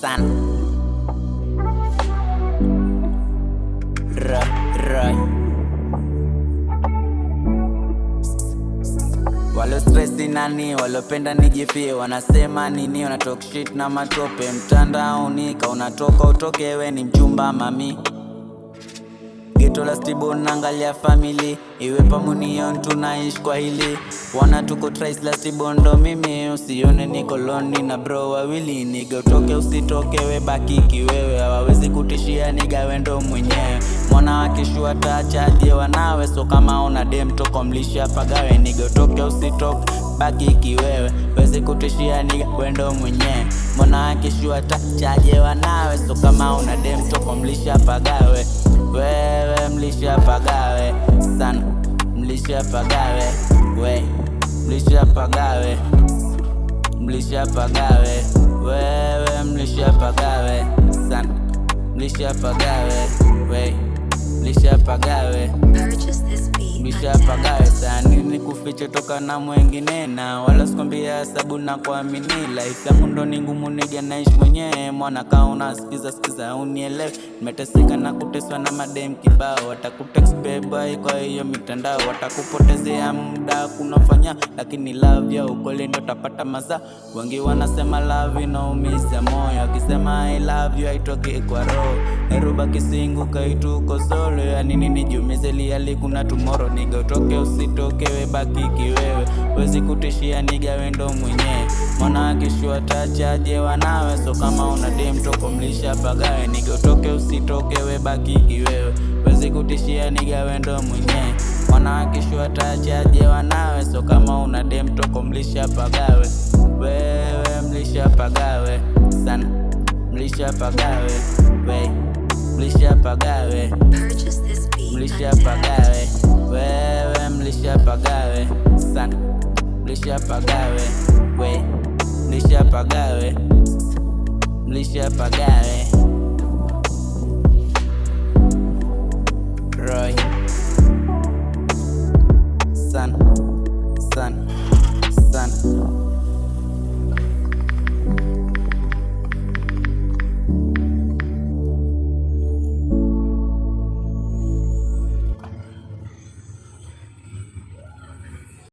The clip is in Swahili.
Sana. Ra, ra. Walo stresi nani, walopenda nijifie, wanasema nini, wana talk shit na matope mtandaoni, ka unatoka utoke, we ni mchumba mami. Geto la stibo naangalia family, iwe pamunion tunaishi kwa hili. Wana tuko twice la stibo ndo mimi, usione niko lonely na bro wawili. Niga utoke usitoke we baki kiwewe, hawawezi kutishia niga we ndo mwenyewe. Mwana wakishua tachaje wanawe, so kama una dem toko mlisha pagawe. Niga utoke usitoke baki kiwewe, wezi kutishia niga we ndo mwenyewe. Mwana wakishua tachaje wanawe, so kama una dem toko mlisha pagawe. Wewe mlisha pagawe sana, mlisha pagawe, we mlisha pagawe, mlisha pagawe, wewe mlisha pagawe sana, mlisha pagawe, we mlisha pagawe. Purchase this beat Mlisha on pagawe tag. sana, nini kufiche toka na mwengine na wala sikwambia sabu na kuamini. Life yangu ndo ni ngumu niga naishi mwenyewe, mwana kaa unasikiza sikiza unielewe. Nimeteseka na kuteswa na madem kibao, watakutext babe kwa hiyo mitandao, watakupotezea muda kunafanya, lakini love ya ukweli ndo utapata mazao. Wengi wanasema love inaumiza moyo, akisema I love you haitoki kwa roho. Neruba kisingu kaituko solo, ya nini nijiumize liali kuna tomorrow. Niga utoke usitoke we baki kiwewe, wezi kutishia niga we ndo mwenyewe. Mwana akishua tachaje wanawe, so kama una dem toko mlisha pagawe. Niga utoke usitoke we baki kiwewe, wezi kutishia niga we ndo mwenyewe. Mwana akishua tachaje wanawe, so kama una dem toko mlisha pagawe. Wewe mlisha pagawe sana, mlisha pagawe, we mlisha pagawe, Purchase this beat on mlisha tag. pagawe, wewe mlisha pagawe sana, mlisha pagawe, we mlisha pagawe, mlisha pagawe.